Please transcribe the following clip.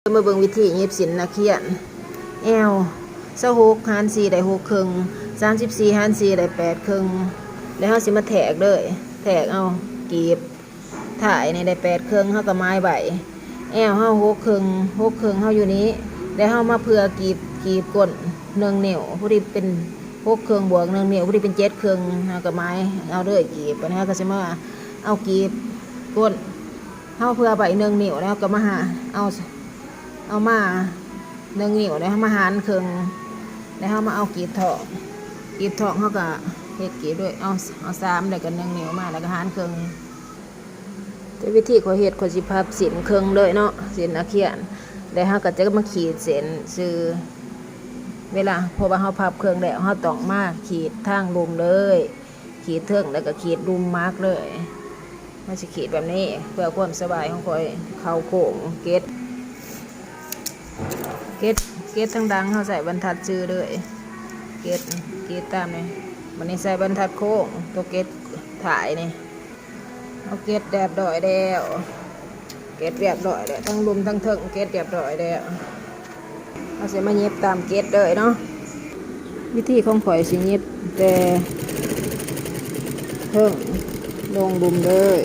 ມາເບິ່ງວິທີຫຍິບເສັ້ນນັກຮຽນ. ແອວຊາວຫົກຫານສີ່ໄດ້ຫົກເຄິ່ງ, ສາມສິບສີ່ຫານສີ່ໄດ້ແປດເຄິ່ງ. ແລ້ວເຮົາຊິມາແທກເລີຍ, ແທກເອົາກີບທ້າຍນີ້ໄດ້ແປດເຄິ່ງ, ເຮົາກໍໝາຍໄວ້. ແອວເຮົາຫົກເຄິ່ງ, ຫົກເຄິ່ງເຮົາຢູ່ນີ້, ແລ້ວເຮົາມາເພື່ອກີບ, ກີບກົ້ນໜຶ່ງນິ້ວ, ພໍດີເປັນຫົກເຄິ່ງບວກໜຶ່ງນິ້ວ, ພໍດີເປັນເຈັດເຄິ່ງ, ເຮົາກໍໝາຍເອົາເລີຍກີບ. ບັດນີ້ເຮົາກໍຊິມາເອົາກີບກົ້ນ ເຮົາເພື່ອໄວ້ໜຶ່ງນິ້ວ ແລ້ວກໍມາຫາ ເອົາ ເອົາມາໜຶ່ງນິ້ວ ແລ້ວເຮົາມາຫານເຄິ່ງ ແລ້ວເຮົາມາເອົາກີບທ້ອງ ກີບທ້ອງເຮົາກໍເຮັດກີບດ້ວຍ ເອົາ ເອົາສາມ ແລ້ວກໍໜຶ່ງນິ້ວມາ ແລ້ວກໍຫານເຄິ່ງ. ແຕ່ວິທີຂ້ອຍເຮັດ ຂ້ອຍຊິພັບເສັ້ນເຄິ່ງເລີຍເນາະ ເສັ້ນອາຄຽນ ແລ້ວເຮົາກໍຈະມາຂີດເສັ້ນຊື່ ເວລາ ເພາະວ່າເຮົາພັບເຄິ່ງແລ້ວ ເຮົາຕ້ອງມາຂີດທາງລຸ່ມເລີຍ ຂີດເທິງ ແລ້ວກໍຂີດລຸ່ມໝາກເລີຍ. ເຮົາຊິຂີດແບບນີ້ ເພື່ອຄວາມສະບາຍຂອງຂ້ອຍ ເຂົ້າໂຄ້ງເກັດ ເກັດ ເກັດທາງຫຼັງ ເຮົາໃຊ້ບັນທັດຊື່ເລີຍ ເກັດ ເກັດຕາມນີ້ ບັດນີ້ໃສ່ບັນທັດໂຄ້ງ ຕົວເກັດທ້າຍນີ້ ເຮົາເກັດຮຽບຮ້ອຍແລ້ວ ເກັດຮຽບຮ້ອຍແລ້ວ ທັງລຸ່ມທັງເທິງເກັດຮຽບຮ້ອຍແລ້ວ ເຮົາຊິມາຫຍິບຕາມເກັດເລີຍເນາະ. ວິທີຂອງຂ້ອຍຊິຫຍິບແຕ່ເທິງລົງລຸ່ມເລີຍ